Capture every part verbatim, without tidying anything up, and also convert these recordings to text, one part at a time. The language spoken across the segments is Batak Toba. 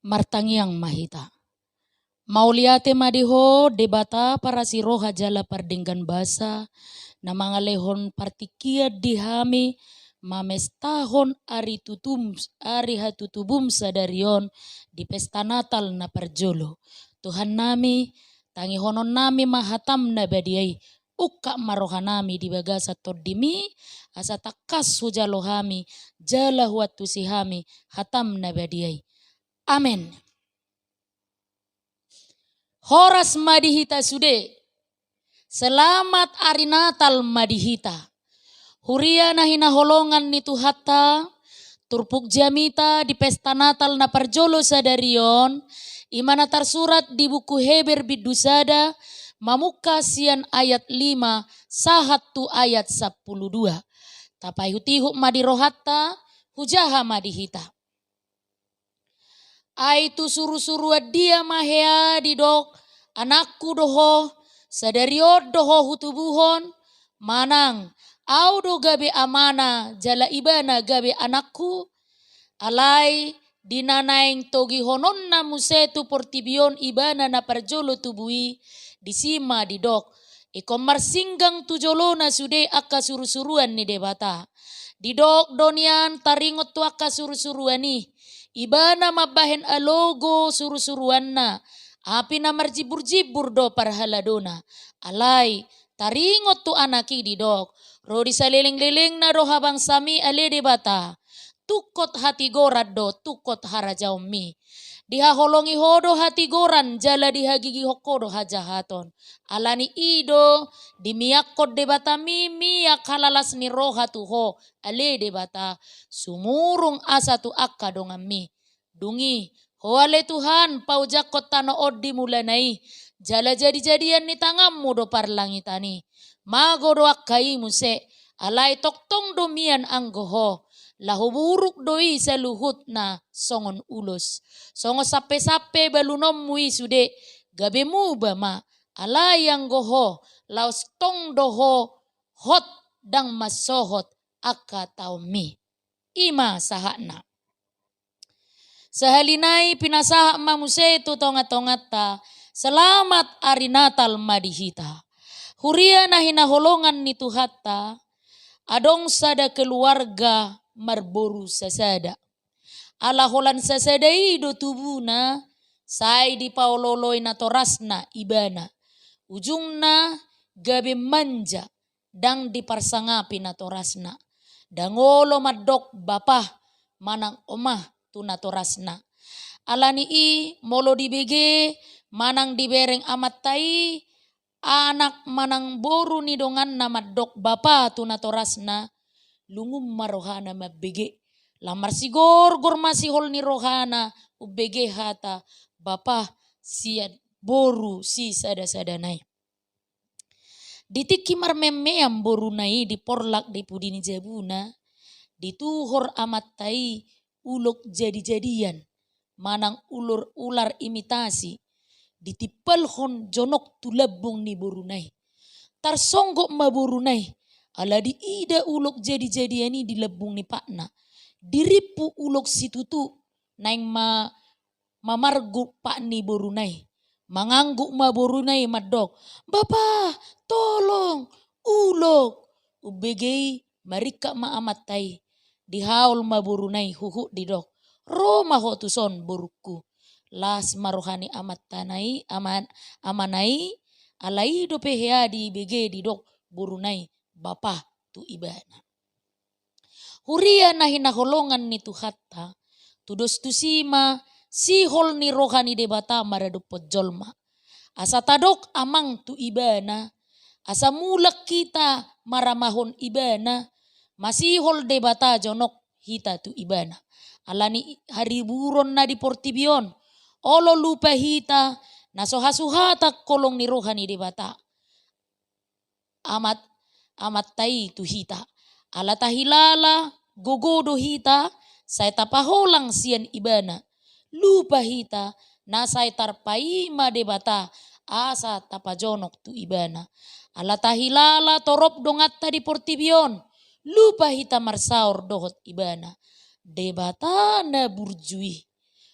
Martangiang ma hita. Mauliate ma di Ho, Debata parasi roha jala pardenggan basa, na mangalehon partingkian di hami, mamestahon ari tutum-, ari hatutubum sadari on di pesta Natal na parjolo. Tuhannami, tangihononnami ma hataM na badia i, ungkap ma rohanami di bagasan TondiMi, asa tangkas hujalo hami, jala huantusi hami hataM na badia i. Amen. Horas ma di hita sude. Selamat ari Natal ma di hita. Huria na hinaholongan ni Tuhanta, turpuk jamita di pesta Natal na parjolo sadari on, i ma na tarsurat di buku Heber bindu sada, mamungka sian ayat lima sahat tu ayat sampulu dua. Tapaihutihut ma di rohanta, hujaha ma di hita. Ai tu surusuruan dia ma hea didok, anakku do ho, sadari on do ho hutubuhon, manang, au do gabe amana jala ibana gabe anakku? Alai, di na naeng togihononna muse tu portibi on ibana na parjolo tubu i, disi ma didok, ingkon marsinggang tu jolona sude angka surusuruan ni Debata. Didok do nian taringot tu angka surusuruan i, ibana mambahen alogo surusuruanna, api na marjimburjimbur do parhaladona. Alai, taringot tu anak i didok, ro di salelenglelengna do habangsaMi ale Debata. Tungkot hatigoran do tungkot harajaonMi. Dihaholongi Ho do hatigoran jala dihagigihon Ho do hajahaton. Alani i do, dimiakkon DebataMi miak halalas ni roha tu Ho, ale Debata, sumurung asa tu angka donganMi. Dung i, Ho ale Tuhan, paojakkon tano on di mulana i, jala jadijadian ni tanganMu do parlangitan i. Mago do angka i muse, alai tongtong do mian anggo Ho, laho buruk do i saluhutna songon ulos. Songon sampesampe balunonMu i sude, gabe muba ma, alai anggo Ho, laos tong do Ho hot ndang mansohot angka taonMi. I ma sahatna. Sahali nai pinasahat ma muse tu tongatonganta, selamat ari Natal ma di hita. Huria na hinaholongan ni Tuhanta, adong sada keluarga marboru sasada. Ala holan sasada i do tubuna, sai dipaolooloi natorasna ibana. Ujungna gabe manja, ndang diparsangapi natorasna. Ndang olo mandok bapa manang oma tu natorasna. Alani i molo dibege manang dibereng amanta i anak manang boru ni donganna mandok bapa tu natorasna, lungun ma rohana mambege. Lam marsigorgor ma sihol ni rohana umbege hata bapa sian boru sisadasadana i. Di tingki marmeammeam boruna i di porlak di pudi ni jabuna, dituhor amanta i ulok jadijadian, manang ulor ular imitasi, ditimpalhon jonok tu lambung ni boruna i. Tarsonggot ma boruna i, ala diida ulok jadijadian i di lambung ni patna. Dirimpu ulok situtu, naeng ma mamarguk pat ni boruna i. Mangangguk ma boruna i mandok, "Bapa, tolong, ulok!" Umbege i maringkat ma amanta i. Dihaol ma boruna i huhut didok, "Ro ma ho tuson borungku." Las ma roha ni amanta na i, aman-, amana i, ala i dope hea dibege didok boruna i bapa tu ibana. Huria na hinaholongan ni Tuhanta, tudos tusi ma sihol ni roha ni Debata maradophon jolma. Asa tadok amang tu ibana, asa mulak hita maramahon ibana, masihol Debata jonok hita tu ibana. Alani hariburon na di portibi on, olo lupa hita, na so hasuhatan holong ni roha ni Debata. Amat, amanta i tu hita. Ala tahilala, gogo do hita, sai tapaholang sian ibana. Lupa hita, na sai tarpaima Debata, asa tapajonok tu ibana. Ala tahilala torop donganta di portibi on. Lupa hita marsaor dohot ibana. Debata na burju i.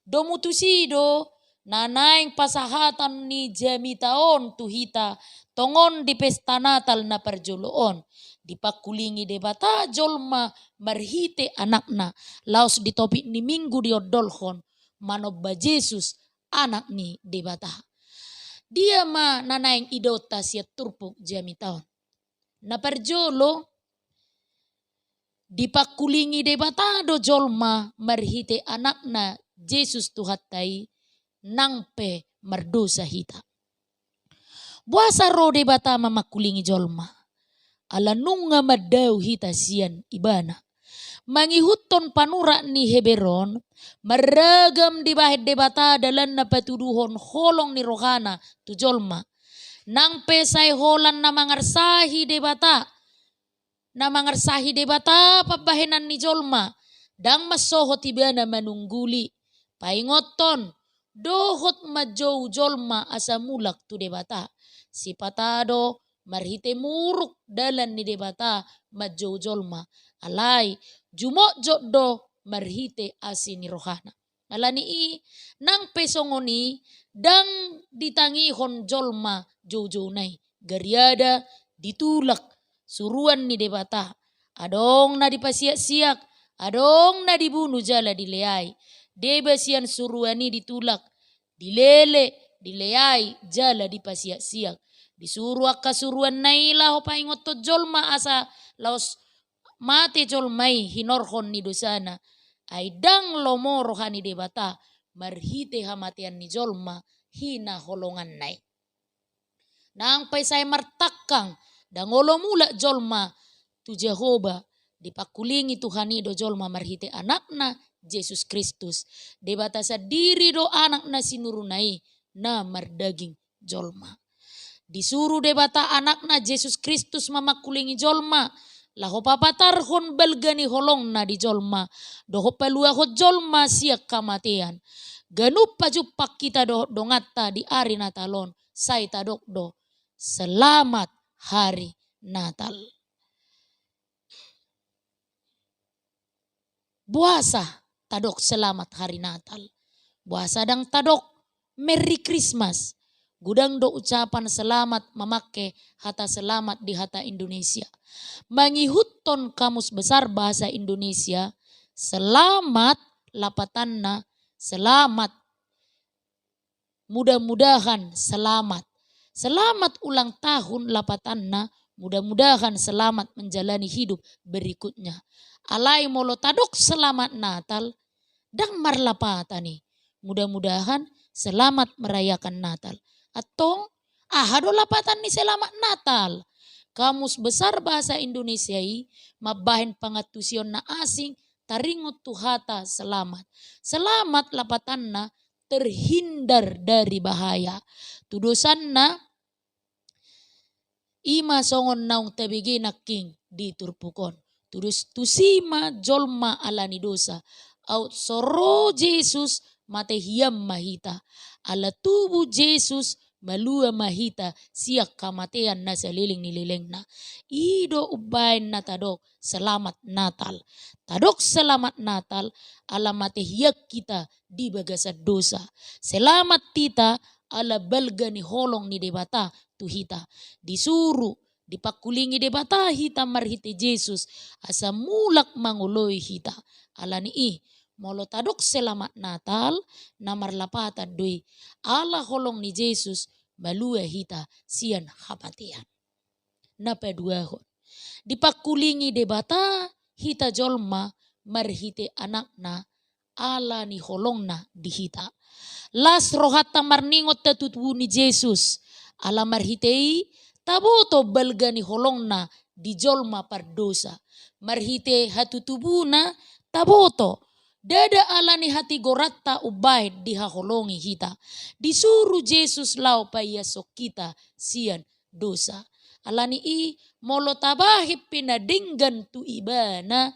Domu tusi do na naeng pasahaton ni jamita on tu hita, tongon di pesta Natal na parjolo on. Dipangkulingi Debata jolma marhite Anakna, laos di topik ni Minggu diondolhon, manomba Jesus, Anak ni Debata. Dia ma na naeng idaonta sian turpuk jamita on? Na parjolo, dipangkulingi Debata do jolma marhite Anakna Jesus Tuhanta i, nang pe mardosa hita. Boasa ro Debata mamangkulingi jolma? Ala nunga mandao hita sian Ibana. Mangihuthon panurat ni Heber on, marragam dibahen Debata dalanna patuduhon holong ni rohana tu jolma. Nang pe sai holan na mangarsahi Debata, na mangarsahi Debata pambahenan ni jolma, ndang mansohot Ibana manungguli. Paingothon, dohot manjou jolma asa mulak tu Debata. Sipata do marhite muruk dalan ni Debata manjou jolma. Alai, jumotjot do marhite asi ni rohana. Ala ni i, nang pe songon i, ndang ditangihon jolma joujouna i. Gariada ditulak suruan ni Debata. Adong na dipasiaksiak, adong na dibunu jala dileai. Deba sian suruan i ditulak, dilele, dileai, jala dipasiaksiak. Disuru angka suruanna i laho paingothon jolma asa laos mate jolma i hinorhon ni dosana. Ai ndang lomo roha ni Debata marhite hamatean ni jolma hinaholonganna i. Nang pe sai martangkang, ndang olo mulak jolma tu Jahowa, dipangkulingi Tuhan i do jolma marhite Anakna, Jesus Kristus. Debata sandiri do Anak na sinuruna i, na mardaging jolma. Disuru Debata Anakna Jesus Kristus mamangkulingi jolma, laho papatarhon balga ni holongna di jolma, dohot paluahon jolma sian hamatean. Ganup pajumpang hita dohot donganta di ari Natal on, sai tadok do, Selamat Hari Natal. Boasa tadok Selamat Hari Natal? Boasa ndang tadok Merry Christmas? Godang do ucapan selamat mamangke hata selamat di hata Indonesia. Mangihuthon Kamus Besar Bahasa Indonesia, selamat lapatanna selamat. Mudah-mudahan selamat. Selamat ulang tahun lapatanna, mudah-mudahan selamat menjalani hidup berikutnya. Alai molo tadok Selamat Natal, ndang marlapatan i. Mudah-mudahan selamat merayakan Natal. Antong, aha do lapatan ni Selamat Natal? Kamus Besar Bahasa Indonesia i mambahen pangantusion na asing taringot tu hata selamat. Selamat lapatanna terhindar dari bahaya. Tudosanna i ma songon naung tabege nangkin di turpuk on. Tudos tusi ma jolma ala ni dosa. Aut so ro Jesus mate hian ma hita. Ala tubu Jesus malua ma hita sian hamatean na saleleng ni lelengna. I do umbahen na tadok Selamat Natal. Tadok Selamat Natal ala mate hian hita di bagasan dosa. Selamat hita ala balga ni holong ni Debata tu hita. Disuru, dipangkulingi Debata hita marhite Jesus asa mulak mangoloi hita. Ala ni i, molo tadok Selamat Natal, na marlapatan do i ala holong ni Jesus malua hita sian hamatean. Na paduahon, dipangkulingi Debata hita jolma marhite Anakna ala ni holongna di hita. Las rohanta marningot tu tubu ni Jesus, ala marhite i taboto balga ni holongna di jolma pardosa. Marhite hatutubuna taboto, ndada ala ni hatigoranta umbahen dihaholongi hita. Disuru Jesus laho paiashon hita sian dosa. Ala ni i, molo tabahen pe na denggan tu Ibana,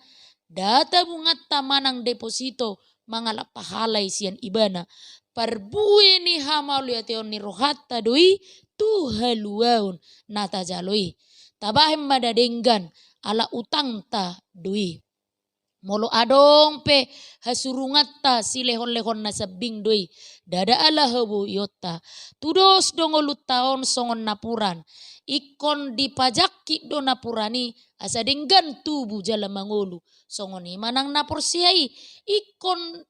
data bunganta manang deposito mangalap pahala i sian Ibana. Parbue ni hamauliateon ni rohanta do i tu haluaon na tajalo i. Tabahen ma na denggan ala utangta do i. Molo adong pe hasurunganta, silehon-lehonna sambing do i, ndada ala haboionta. Tudos do ngolunta on songon napuran. Ingkon dipajangkit do napuran i asa denggan tubu jala mangolu. Songon i ma nang na porsea i, ingkon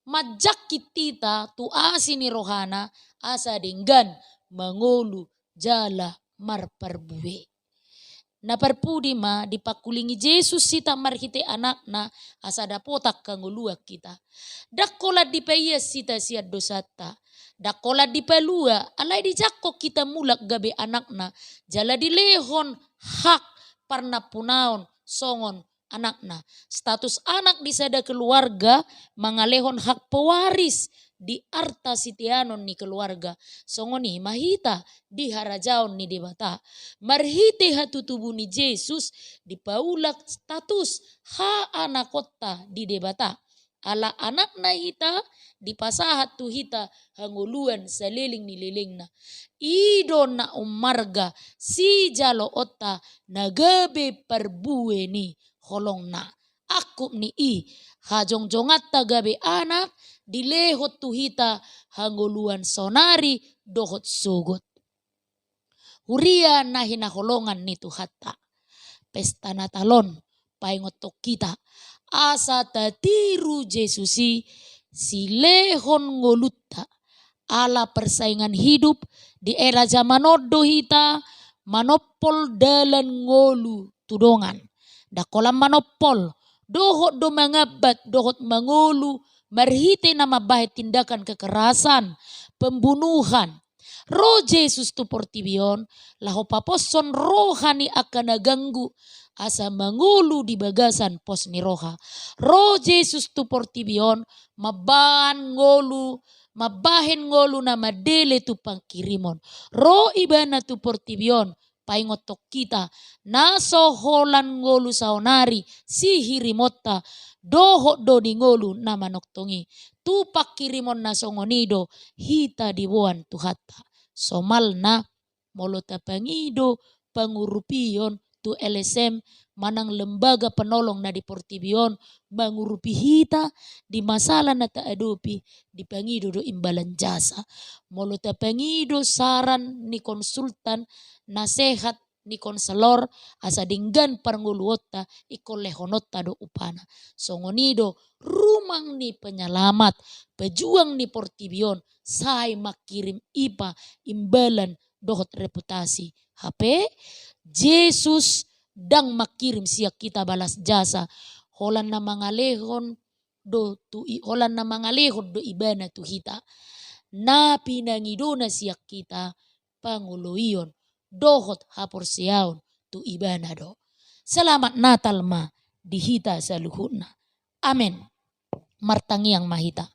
manjangkit hita tu asi ni rohana asa denggan mangolu jala marparbue. Na parpudi ma, dipangkulingi Jesus hita marhite Anakna asa dapotan hangoluan hita. Ndang holan dipaias hita sian dosanta, ndang holan dipalua, alai dijangkon hita mulak gabe anakna, jala dilehon hak parnampunaon songon anakna. Status anak di sada keluarga mangalehon hak pewaris di arta siteanon ni keluarga. Songon i ma hita di harajaon ni Debata. Marhite hatutubu ni Jesus, dipaulak status haanakonta di Debata. Ala anakna hita, dipasahat tu hita hangoluan saleleng ni lelengna. I do na ummarga sijaloonta na gabe parbue ni holongna. Angkup ni i, hajongjonganta gabe anak, dilehon tu hita hangoluan saonari dohot sogot. Huria na hinaholongan ni Tuhanta, pesta Natal on paingothon hita asa tatiru Jesus i silehon ngolunta. Ala persaingan hidup di era jaman on do hita manompol dalan ngolu tu dongan. Ndang holan manompol, dohot do mangambat dohot mangolu marhite na mambahen tindakan kekerasan, pembunuhan. Ro Jesus tu portibi on laho paposhon roha ni angka na ganggu asa mangolu di bagasan pos ni roha. Ro Jesus tu portibi on mambahen ngolu, mambahen ngolu na mandele tu pangkirimon. Ro Ibana tu portibi on paingothon hita na so holan ngolu saonari sihirimonta, dohot do di ngolu na manongtong i. Tu pangkirimon na songon i do hita diboan Tuhanta. Somalna, molo tapangido pangurupion tu L S M manang lembaga penolong na di portibi on mangurupi hita di masalah na taadopi, dipangido do imbalan jasa. Molo tapangido saran ni konsultan, nasehat ni konselor, asa denggan parngoluonta, ingkon lehononta do upana. Songon i do rumang ni penyelamat, pejuang ni portibi on, sai mangkirim ipa imbalan dohot reputasi. Hape Jesus ndang mangkirim sian hita balas jasa, holan na mangalehon do tu i, holan na mangalehon do Ibana tu hita. Na pinangidona sian hita pangoloion dohot haporseaon tu Ibana do. Selamat Natal ma di hita saluhutna. Amen. Martangiang ma hita.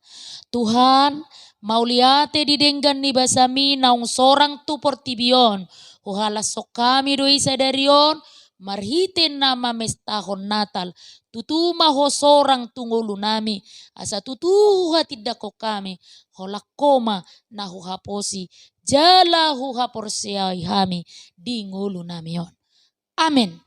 Tuhan, mauliate di denggan ni basaMi naung sorang tu portibi on. Huhalashon hami do i sadari on marhite na mamestahon Natal. Tutu ma Ho sorang tu ngolunami, asa tutu huhatindangkon hami, holan Ho ma na huhaposi jala huhaporseai hami di ngolunami on. Amen.